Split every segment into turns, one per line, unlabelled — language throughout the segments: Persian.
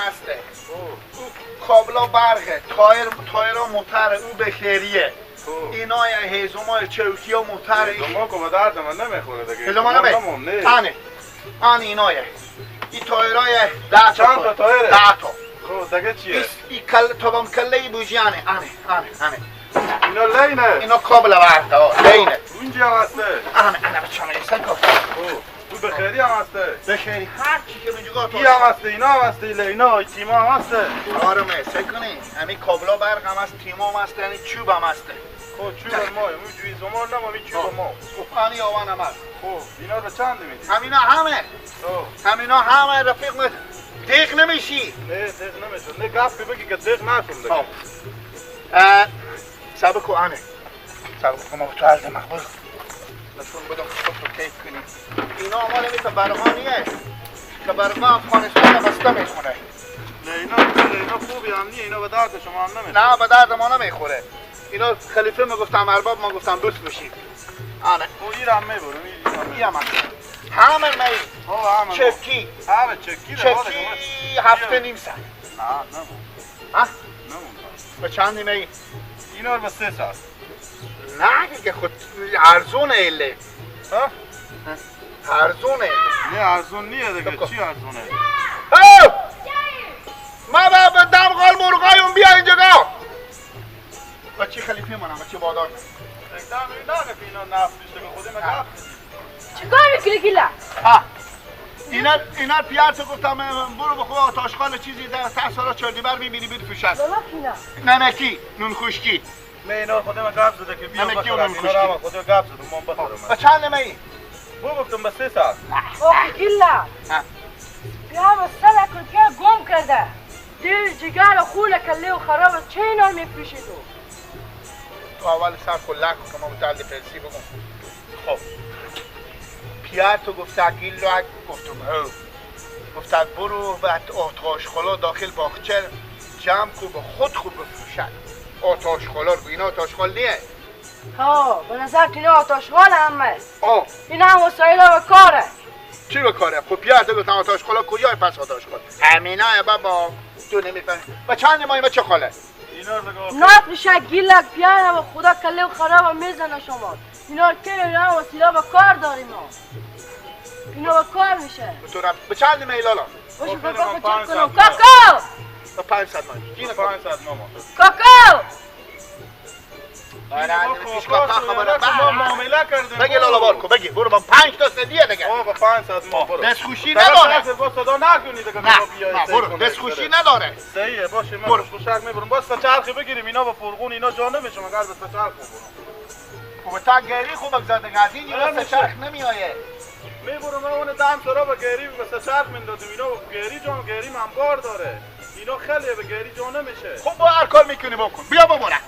هسته. او کابلا برقه، تایرا موتره، او بخیریه. اینا هیزمای چوکی ها موتره.
هیزما که به درد من نمیخوره دیگه.
هیزما نمیخوره. آنه. آن اینایه. این تایرای 10 تا.
چند تا تایره؟
10 تا.
خب دیگه چیه؟
این کل تابم کله بوجیانه. آنه آنه آنه.
اینا لینه.
اینا کابل برقه لینه.
اونجا هم هسته.
آنه آنه بچه‌ها سن کن.
تو بخیری هم هسته.
بخیری هر چی که اینجا تو.
این هم هسته، اینا هم هسته، اینا تیما هم هسته.
آرامه سعی کنی. همین کابلا برق هم هست، تیما هم هست، یعنی چوب هم هسته.
خب چوب ما، اون جوی زمان نما، می چوب ما.
خب آنی آوان هم هست.
خب اینا رو چند میدی؟
همینا همه. همینا همه رفیق من. دیق نمیشی.
نه دیق نمیشم. نه گپی بگی که دیق نشم دیگه.
صبر کو آنه. صبر کو ما تو از مقبول. نشون بدم خود رو کیف کنی. اینا مال می که برقانیه که برقا افغانستان بسته میخوره.
نه اینا خوبی هم نیه، اینا به درد شما هم نمیخوره.
نه به درد ما نمیخوره. اینا خلیفه میگفتم ارباب ما گفتم دوست بشید. آنه.
او ایران میبرم
این هم همه می. چکی.
همه چکی.
چکی 7.5 ساعت.
نه نمون.
ها؟
نمون.
به چند می؟
اینا رو به 3 ساعت.
نه که خود ارزونه ایله.
ها؟
ارزونه.
نه ارزون نیه دیگه، چی ارزونه؟
او! ما با دمغال مرغایون بیا اینجا گا. بچه خلیفه منم، بچه بادار.
اینا نه که اینا نفت دیگه خود ما گفت.
چیکار میکنی گیلا؟
ها. اینا پیارت گفتم برو بخو آتاشخال چیزی در سارا چردی بر میبینی بید فوشن. نمکی، نون خشکی.
نه اینا خود ما گپ زده که بیا بخورم. اینا را خود گپ زدم من بخورم.
با چند می؟
بو گفتم به 3 ساعت.
اوه گیلا. بیا مسئله کن که گم کرده. دل جگر خون کله و خراب چه اینا میفروشی تو؟
تو اول سر کلک که ما متعلق پرسی بگم. خب پیار تو گفت گیلو گفتم او. گفت برو و آتاشخالا داخل باغچه جمع کو به خود خوب بفروشد. آتاشخالا رو اینا آتاشخال نیه.
ها به نظر اینا آتاشخال همه. اینا هم وسایل به کاره.
چی به کاره؟ خب پیار تو گفتم آتاشخالا کجای پس آتاشخال؟ همینا بابا تو نمیفهمی. و چند ماهی ما چه خاله؟
نفروشه گیلک پیانه و خدا کله و خراب میزنه شما. اینا که اینا وسیله به کار داریم ما. اینا به کار میشه.
تو رفت به چند میل لالا؟
باشه کاکا چک کنم. کاکا!
به 500 ماهی. کی
500 ماما؟
کاکا!
ما معامله کردیم.
بگی لالا بارکو بگی برو با 5 تا سدیه دیگه.
با 500 ما برو.
دستخوشی نداره.
با صدا نکنی دیگه.
نه برو دستخوشی نداره.
صحیحه باشه من خوشک میبرم. باز چرخی بگیریم اینا با فرغون اینا جا نمیشه مگر به چرخ ببرم.
خب تا گری خوب بگذار از این اینا چرخ نمیایه.
میبرم اون دم سرا با گری به چرخ میندازیم اینا با گری جان گری من بار داره. اینا خیلی به گری جا نمیشه.
خب با هر کار میکنی بکن. بیا ببرم.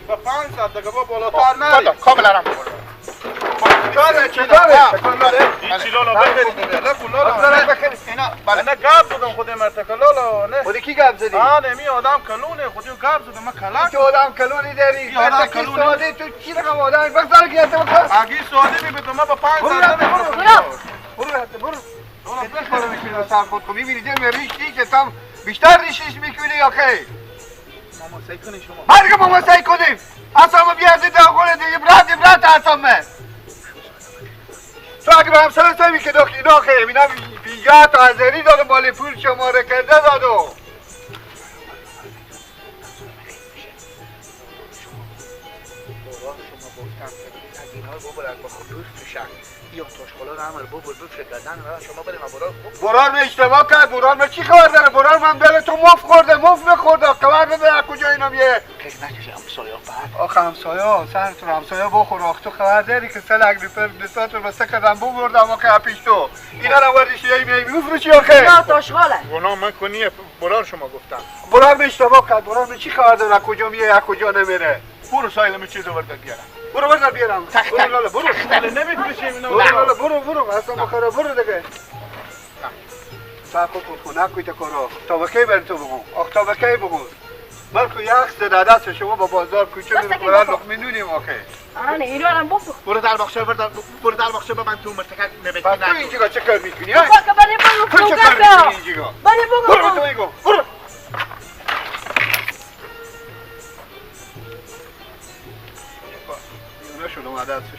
با 500 دیگه با بالاتر نری.
کاملا رم برو.
چاره چطوره؟ هیچی لالا بخرید. لالا
بخرید. اینا بله.
نه گپ زدم خود مرتکه لالا نه.
خودی کی گپ زدی؟
آ نمی آدم کلونه خودی گپ زدم من کلک.
تو آدم کلونی داری.
آدم کلونی.
تو چی رقم آدم بگذار که تو بخور.
اگه ساده می بدم با 500
برو. برو برو. برو میکنی سر خود کو میبینی دل ریش که تام بیشتر ریشش میکنی یا خیر؟
ماما سعی کنی شما.
هر که ماما سعی کنیم. اصلا ما بیازی داخل دیگه برات برات اصلا من. تو اگه به همسر سعی که داخل داخل اینا 50 تا هزاری دادم مال پول شما رو کرده دادو.
شما گفتم که از اینها ببرد با خطوط فشک. یا تاشخالا رو همه ببر بفشه گردن شما بریم برار.
برار می اشتباه کرد. برار من چی خبر داره؟ برار من دل تو مف خورده مف بخورده خبر نداره از کجا اینا میه.
خیلی نکشه همسایه بعد.
آخه همسایه سرتون همسایه بخور. آخ تو خبر داری که سلک ریپر دستاتون واسه کردم ببردم آخه پیش تو. اینا رو وردش یه می میفروشی آخه.
اینا تاشخاله.
گناه من کنیه برار شما گفتم.
برار می اشتباه کرد. برار من چی خبر داره از کجا میه از کجا نمیره.
برو سایل می چیزو بردار بیارم.
برو بردار بیارم. برو لالا برو.
نمیفروشیم اینا.
برو لالا برو برو اصلا بخره برو دیگه. سر خود خود نکوی تا کارو. تا به کی بر تو بگو؟ آخ تا به کی بگو؟ مرکو یخ زده دست شما با بازار کوچه می‌کنن لقمه نونیم آخه.
آره اینا هم بفروش.
برو در باغچه برو در باغچه به من تو مرتکب نبتی
پس تو اینجا چه کار میکنی؟
برای
تو چه کار میکنی اینجا؟
برای بگو
برو تو اینجا برو.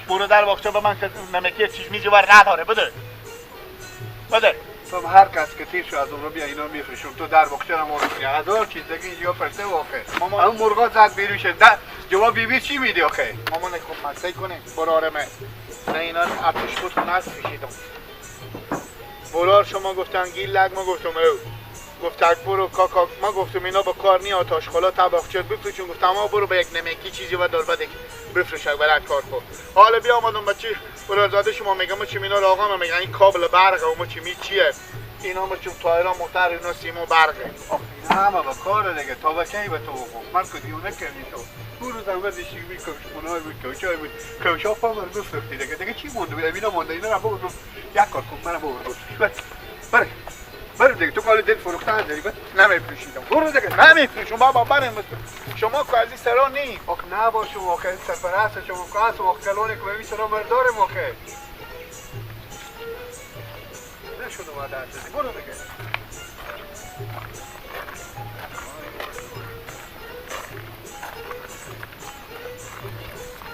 برو در باغچه به من که نمکی چیز میجوار نداره. بده بده.
تو هر کس که تیر شو از اون رو بیا اینا میفرشون تو در باغچه رو مرغ هزار چیز دیگه اینجا فرسته واقع. اون مرغا زد بیرون شد. جواب بیبی چی میدی آخه؟
مامان خب مسای کنه برو آرمه. نه اینا آتش بود خونه از کشیدم. برو شما گفتن گیلک ما گفتم او. گفت برو کاکا ما گفتم اینا با کار نی آتش خلا طباخچه بفروشون. گفتم ما برو به یک نمکی چیزی و دار بده بفروش برات کار کن. حالا بیا آمدم بچه برادرزاده شما میگم ما چی اینا رو آقا میگن این کابل برقه و ما چی می چیه اینا ما چون تایرا موتر اینا سیمو برقه.
آخ اینا همه با کار دیگه تا بکی به تو بگم من که دیونه کردی تو برو زنگ بزنی می کوش خونه بود کوچای بود کوچا پا من بفروختی دیگه دیگه چی مونده بود اینا مونده اینا رو بگو یک کار کن منم ببر بره برو دیگه تو کار دل فروختن داری بر
نمیفروشیدم.
برو دیگه
نمیفروشم بابا برم. شما که از این سرا نی.
آخ نه باشه واقعا سرپرست شما که هست واقعا کلونه که ببین سرا بردارم واقعا نشد اومده هست برو دیگه.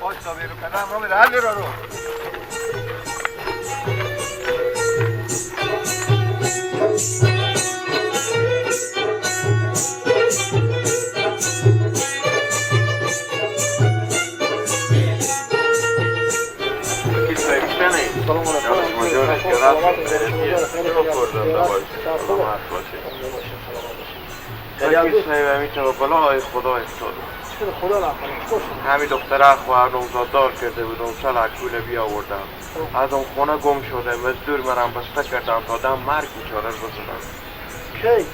باش تا بیرو کردم رو میره حل رو
بالای خدا افتادم. همین دختره خواهر نوزاددار کرده بودم سل اکوله بیاوردم از اون خونه گم شده مزدور مرم بسته کردم تا دم مرگ بیچاره رو بزدم.
کی؟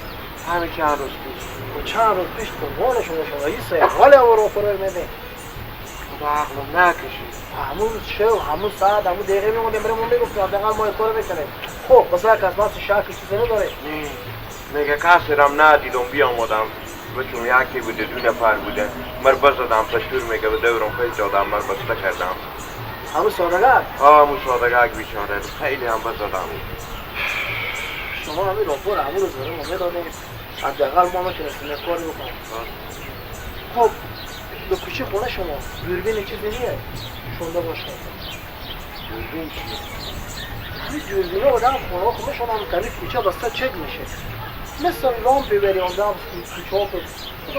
همین چند روز پیش.
چند روز پیش قربان شما شما این سه حال او رو میده.
خدا عقلم نکشید.
همون شو همون ساعت همون دقیقه میموندیم بریم میگفتیم حداقل ما کار بکنیم. خب مثلا کس واسه شک چیزی نداره.
نه میگه کسی رم ندیدم بیامدم بچون یکی بوده دو نفر بوده مر بزدم پشتور میگه به دورم پیش دادم مر بسته کردم.
همون سادگک؟
ها همون سادگک بیچاره خیلی هم بزدم.
شما همین راپور همون روز برای ما میدادیم حداقل ما میتونستیم یک کاری بکنیم. خب به کوچه خونه شما دوربین چیزی نیه شونده باشه؟
دوربین چیه؟
همین دوربینه آدم خونه خونه شما هم طریق کوچه بسته چک میشه مثل لامپ ببری آن کوچه ها خود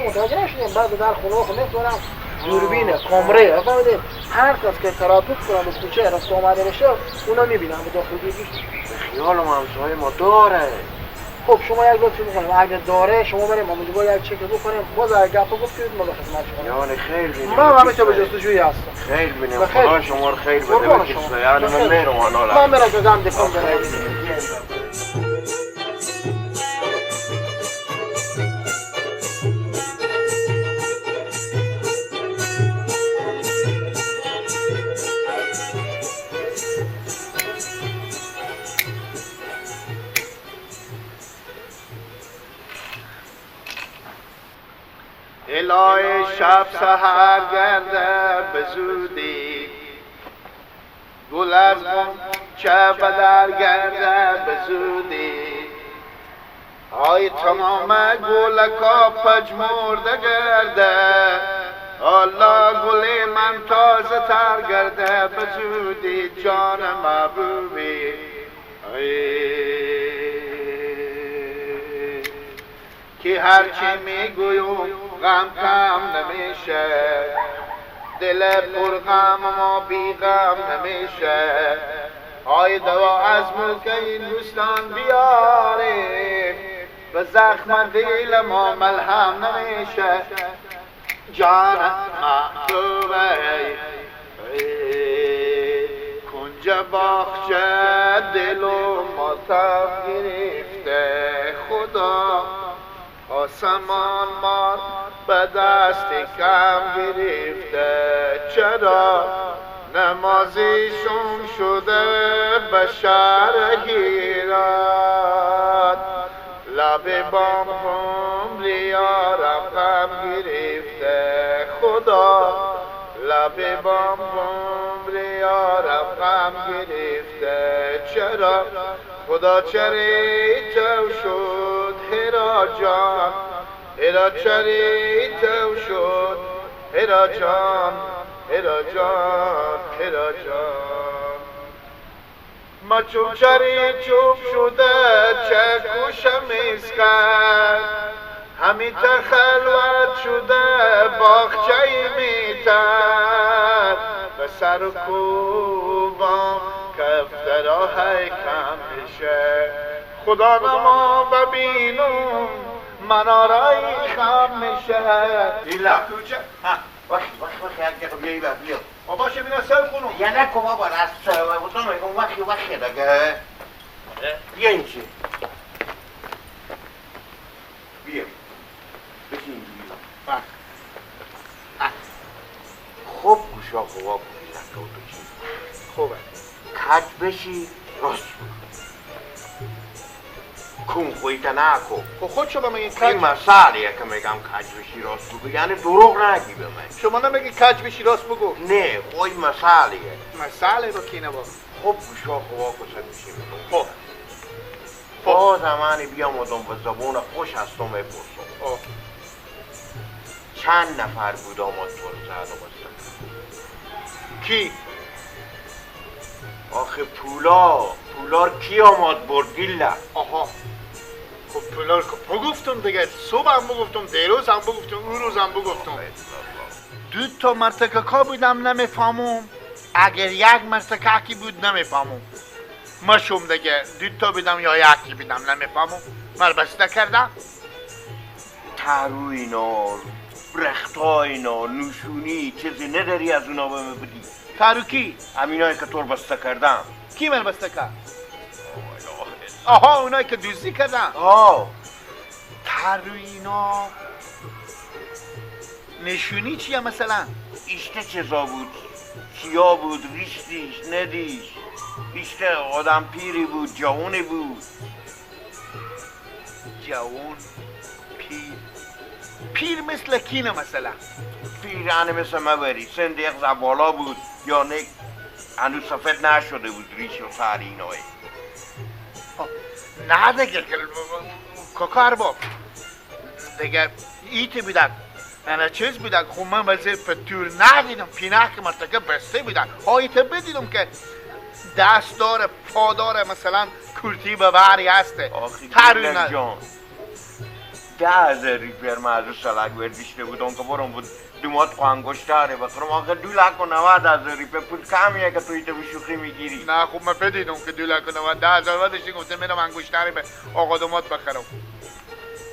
متوجه نشدیم بعد در خونه ها می‌ذارم دوربینه کامره فهمیدیم هر کس که تردد کنه به کوچه رفت آمده بشه اونا میبینن به داخل دوربین.
خیال همسایه ما داره.
خب شما یک لطفی بکنیم اگه داره شما بریم اونجا یک چک بکنیم باز اگه گپ گفتید ما به خدمت شما.
یعنی خیر بینیم.
من همیشه به جستجوی هستم.
خیر بینیم خدا شما رو خیر بده. یعنی من میرم
من میرم که دم دکان برم.
الهی شب سحر گرده به زودی گل از غنچه به در گرده به زودی آی تمام گلکا پژمرده گرده الله گل من تازه تر گرده به زودی جان محبوبی که هرچی میگویم غم کم نمیشه دل پر غم ما بی غم نمیشه آی دوا از ملک این دوستان بیاریم به زخم دل ما ملهم نمیشه جان محبوبه کنج باغچه دل و ماتم گرفته خدا آسمان ما به دست کم گرفته چرا نمازیشون شده به شهر هیرات لب بام عمری یارم غم گرفته خدا لب لب بام بام ریارم غم گرفته چرا خدا چری تو شد هرا جان، هرا چری تو شد هرا جان، هرا جان، هرا جان. ما چون چری چوب شده چه کوشم اسکر، همی تخلوت شده باغچه میتر، و سر و کوبام کفتراه کم میشه، خدا نما ببینم منارای خم میشه.
ایلا وقت وقت وقت یک دقیقه بیایی بر بیا
بابا شو بینا سر خونم
یا نکن بابا راست بودم میگم وقتی وقتی دیگه بیا اینجا بیا بشین اینجوری. خوب گوشا خوبا تو چی
خوبه
کج بشی راست کن خویت نکن.
خب خود شما میگین کج؟
این مسئله که میگم کج بشی راست بگو، یعنی دروغ نگی به من.
شما نمیگی کج بشی راست بگو؟
نه خب این مسئله.
مسئله رو کی نبا؟
خب گوشا خوبا کسا میشه میگم.
خب
با زمانی بیام آدم به زبون خوش هستم بپرسم. چند نفر بود آمد تو رو زد و بسته؟
کی؟
آخه پولار کی آمد برد گیله؟
آها خب پولار که بگفتم دیگه، صبح هم بگفتم، دیروز هم بگفتم، اون روز هم بگفتم. دو تا مرتکه بودم نمیفهمم، اگر یک مرتکه بود نمیفهمم. ما شم دیگه دو تا بودم یا یکی بودم نمیفهمم، من بسته کردم.
ترو اینا، رختا اینا، نوشونی چیزی نداری از اونا به من بدی؟
ترو کی؟
همینایی که تو بسته کردم.
کی من بسته کرد؟ آها اونایی که دوزی کردن.
آه
ترو اینا نشونی چیه مثلا؟
ایشته چیزا بود، چیا بود، ریشتیش ندیش، ایشته آدم پیری بود، جوانی بود.
جوان پیر، پیر مثل کینه مثلا؟
پیر انه مثل مبری، سن یک زبالا بود یا نه هنوز سفید نشده بود ریش و سر اینای.
نه دیگه کاکا ارباب دیگه ایتی بودن، نه چیز بودن. خب من وزیر پتور ندیدم، پینک مرتکه بسته بودن. ها ایتی بدیدم که دست داره پا داره، مثلا کرتی به بری هسته.
آخی جان 10,000 ریپر من از سلک برداشته بودم که برام بود دومات خو انگشتره بخرم. آخه 290,000 ریپر پول کمیه که تو ایته به شوخی میگیری.
نه خب من بدیدم که 290,000 ودشتی گفته میرم انگشتره به آقا دومات بخرم.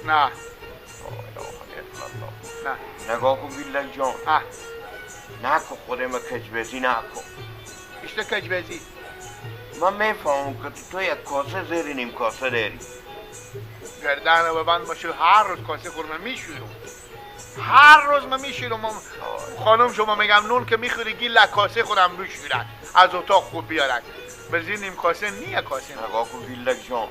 نه نه
نگاه کن بیلک جان، نکن خودم کجبزی نکن.
اشته کجبزی؟
من میفهمم که تو یک کاسه زیر نیم کاسه داری.
گردن ببند باشه، هر روز کاسه خورم میشورم، هر روز من میشورم. خانم شما میگم نون که میخوری گیل کاسه خودم میشورن از اتاق خوب بیارن، به زیر نیم کاسه نیه کاسه.
نگاه کن گیلک جان،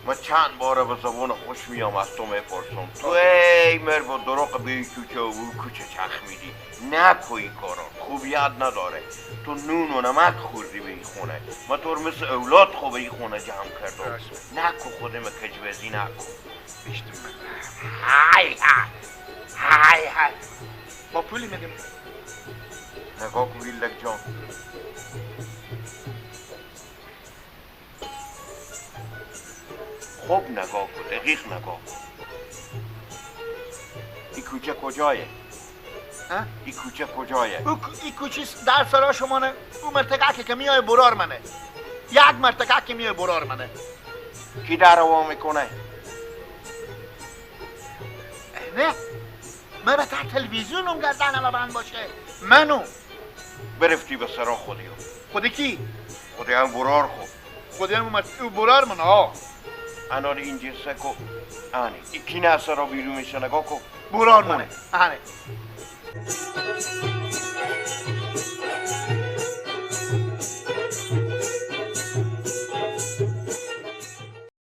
من چند باره به زبون خوش میام از تو میپرسم، تو ای مر با دروغ به کوچه و کوچه چخ میدی. نکو این کارا، خوبیت نداره. تو نون و نمک خوردی به این خونه، من تو رو مثل اولاد خوب این خونه جمع کردم. نکو خودم کجبزی نکو.
های های های های با پولی میدیم.
نگاه کن گیلک جان، خوب نگاه کن، دقیق نگاه کن. این کوچه کجایه؟ این کوچه کجایه؟
این کوچه در سرا شمانه، اون مرتکه که میای برار منه، یک مرتکه که میای برار منه.
کی در وا میکنه؟
نه من به تلویزیونم گردنم بند باشه. منو برفتی
به سرا خودیو.
خودی کی؟
خودی هم برار خو.
خودی هم برار من ها.
انار اینجا سکو آنی یکی نه سرا بیرون میشه نگاه کو.
برار منه. آنی.